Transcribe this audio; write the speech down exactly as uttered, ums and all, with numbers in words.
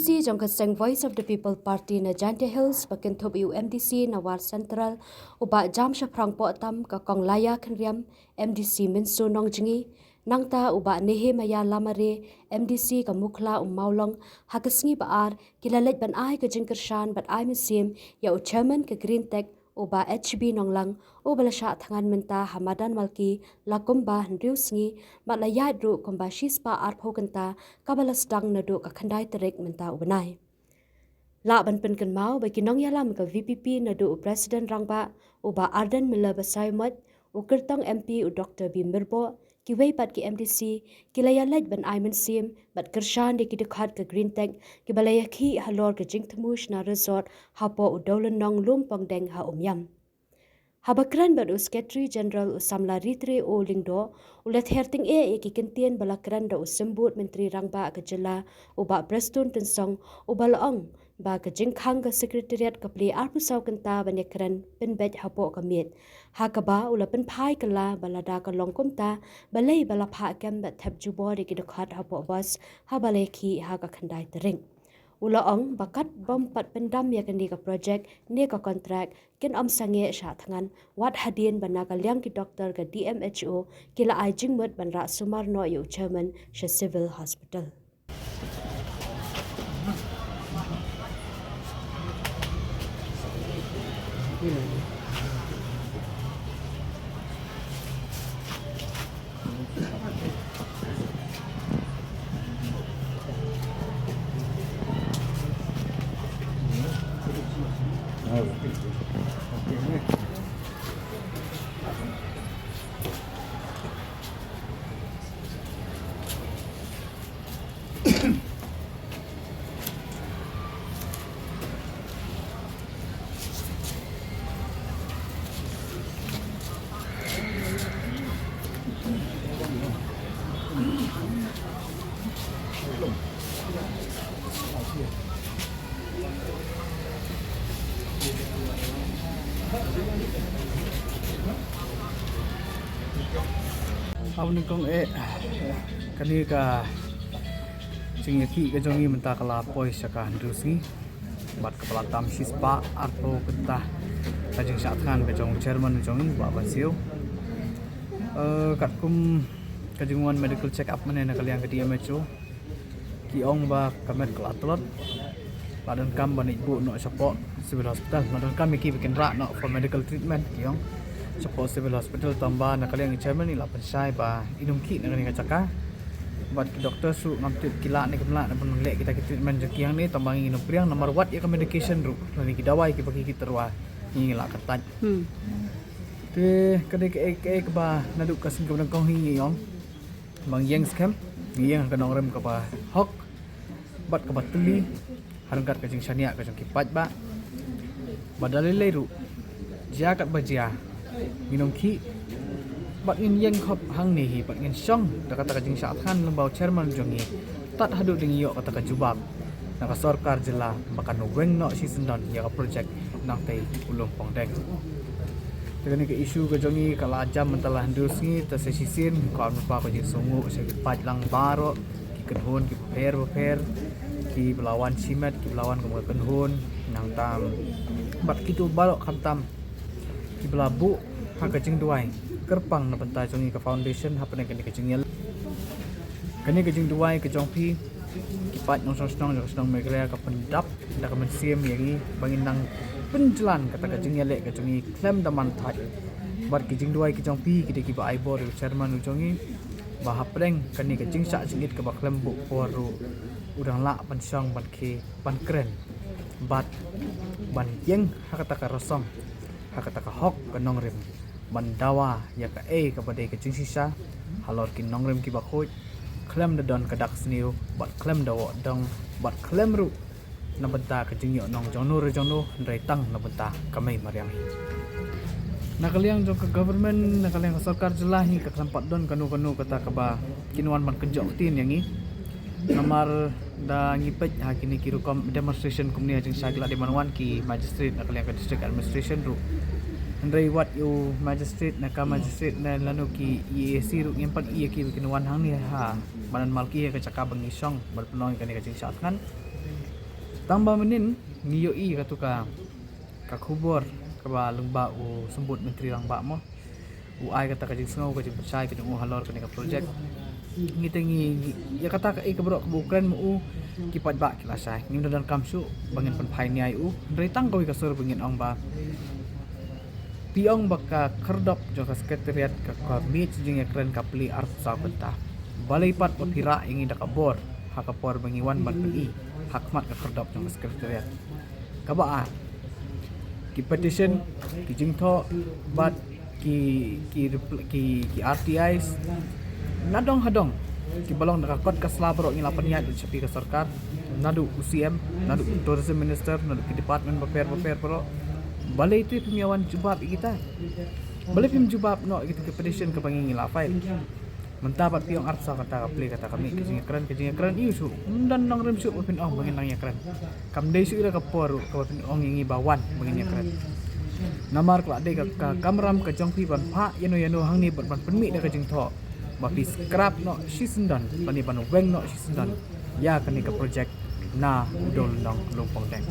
C jong ka seng Voice of the People Party na Jaintia Hills ba kynthup ïa u M D C na War Central, u Bah Jamshaphrang Pohtam, ka Kong Laya Khynriam, M D C Mynso Nongjngi, nangta u Bah Nehemiah Lamare, M D C ka Mukhla Ummawlong, ha ka sngi ba ar, ki la leit ban ai ka jingkyrshan bad ai mynsiem ïa u Chairman ka Greentech, u Bah H B Nonglang, uba la shah thngan mynta ha madan Malki, la kumba hynriew sngi, bad la ïaid ruh kumba shispah arphew kynta, kaba la sdang naduh ka khyndai tarik mynta u bnai. Lah ban pynkynmaw ba ki nongïalam ka V P P naduh u President Rangbah, u Bah Ardent Miller Basaiawmoit, u kyrtong M P u Doctor B Myrboh, kiwei pat ki M D C, ki la ïaleit ban ai mynsiem bad kyrshan ïa ki dkhot ka Greentech, kiba la ïakhih halor ka jingthmu shna resort hapoh u Dewlynnong Lum Pongdeng ha Umiam. Haba kren bad u Secretary General u samla Ritre O Lyngdoh, u la ther tyngeh ïa ki kyntien ba la kren da u Symbud Myntri Rangbah ka jylla, u Bah Prestone Tynsong, uba la ong ba ka jingkhang ka Secretariat ka plie arphew saw kynta ban ïakren pynbeit hapoh ka miej. Ha kaba u la pynphai kylla ba lada ka long kumta, balei ba la phah kem bad thep jubor ïa ki dkhot hapoh bus haba la ïakhih ha ka khyndai tarik. U la ong ba kat bym pat pyndam ïa kane ka project ne ka kontrak, kin ym sangeh shah thngan, wat hadien ba na ka liang ki doktor ka D M H O ki la ai jingmut ban rah sumar noh ïa u Chairman sha Civil Hospital. Haba nyngkong eh, kane ka jingïakhih ka jong ngi mynta ka la poi sha ka hynriew sngi. Bad kaba la tam shispah arphew kynta ka jingshah thngan ka jong u chairman u jong ngi, Bah Ban Siew. Eh, katkum ka jingwan medical check up mynne na ka liang ka D M H O, ki ong ba ka met ka la tlot. La donkam ban ïa buh noh shapoh Civil Hospital. La donkam ïa ki ba kin rah noh for medical treatment, ki ong, shapoh Civil Hospital, tangba na ka liang i chairman i la pynshai ba in ym khih na kane ka jaka. Bad ki doctor ruh ngam tip ki lah ne kim lah ban leh kita ki treatment jong ki hangne, tangba ngi ngim pdiang namar wat ïa ka medication ruh lane ki dawai kiba ki, ki tyrwa ngi la kyntait. Hmm. Te ka dei kaei kaei kaba naduh ka sngi kaba nyngkong hi ngi ong ba ngi ïeng skhem, ngi ïeng ha ka nongrim kaba hok bad kaba tylli, ha ryngkat ka jingshaniah ka jong ki paidbah. Bad da lei lei ruh, jia katba jia, ngin ym khih bad ngin ïeng khop hangne hi bad ngin shong da kata ka jingshah thngan lyngba u chairman jong ngi tad haduh da ngi ïoh kata ka jubab na ka sorkar jylla ba kan weng noh shisyndon ïa ka project nangtei u Lum Pongdeng. Te kane ka issue ka jong ngi ka la jam mynta la hynriew sngi, te sa shisien ka wan mynba ka jingsngewnguh sha ki paidlang baroh, ki kynhun kiba pher ba pher, kiba la wan shimet, kiba la wan kum ka kynhun, nangta bad kito baroh khamtam kiba la buh ha ka jingduwai kyrpang na bynta jong ngi ka foundation hapdeng kane ka jingïaleh. Kane ka jingduwai ka jong phi, ki paid nongshong shnong jong ka shnong Meghalaya ka pyndap da ka mynsiem ïa ngi ba ngin nang pynjlan kata ka jingïaleh ka jong ngi khlem da man thait. Bad ki jingduwai ki jong phi ki dei kiba ai bor ïa u chairman u jong ngi ba hapdeng kane ka jingshah jingit kaba khlem buh por ruh u dang lah ban shong ban khie ban kren bad ban ïeng ha kata ka rasong, ha kata ka hok ka nongrim, ban dawa ïa kaei kaba dei ka jingshisha halor ki nongrim kiba khuid, khlem da don ka dak sniew bad khlem da wad dong bad khlem ruh na bynta ka jingïohnong jong no re jong no, hynrei tang na bynta ka mei mariang hi. Na ka liang jong ka government, na ka liang ka sorkar jylla hi, ka khlem pat don kano kano kata kaba kin wan ban kynjoh ktien ïa ngi. Namar da ngi peit ha kine ki rukom demonstration kumne ha jingshisha ki la dei ban wan ki magistrate na ka liang ka district administration ruh. Hynrei wat ïa u magistrate na ka magistrate na lano ki E A C ruh ngim pat ïa ki ba kin wan hangne ha madan Malki ha ka jaka ba ngi shong ban pynlong ïa kane ka jingshah thngan. Tang ba mynnin ngi ïohi katu ka, ka khubor kaba lyngba u Symbud Myntri Rangbah mo u ai kata ka jingsngew, ka jingpynshai ka jong u halor kane ka project. Ngi te ngi, ngi ïa kata ka, eh, ka baroh kaba u kren ma u, ki paidbah ki la shai. Ngim da donkam shuh ba ngin pynphai nia ïa u. Hynrei tang kawei ka sur ba ngin ong ba phi ong ba ka khyrdop jong ka Secretariat ka, ka mih jingïakren ka plie arphew saw kynta. Balei pat ba phi rah ïa ngi da ka bor ha ka por ba ngi wan ban pyni ha khmat ka khyrdop jong ka Secretariat? Kaba ar, ki petition, ki jingthoh bad ki, ki repl-, ki, ki R T Is nadong hadong kiba long da ka kot ka sla baroh ngi la pynïaid shaphang ka sorkar, naduh u C M, naduh u Tourism Minister, naduh ki department bapher bapher baroh. Balei te phim ïa wan jubab ïa kita? Balei phim jubab noh ïa kita ki petition kaba ngi, ngi la file? Mynta pat phi ong arphew saw kynta ka plie kata ka mih ka jingïakren, ka jingïakren ïa u shuh. Ym don nongrim shuh ba phin ong ba ngin nang ïakren. Kam dei shuh ïa ka por ruh kaba phin ong ïa ngi ba wan ba ngin ïakren. Namar ka la dei ka, ka kamram ka jong phi ban phah ïano ïano hangne bad ban pynmih da ka jingthoh ba phi scrap noh shisyndon lane ban weng noh shisyndon ïa kane ka project na u dewlynnong Lum Pongdeng.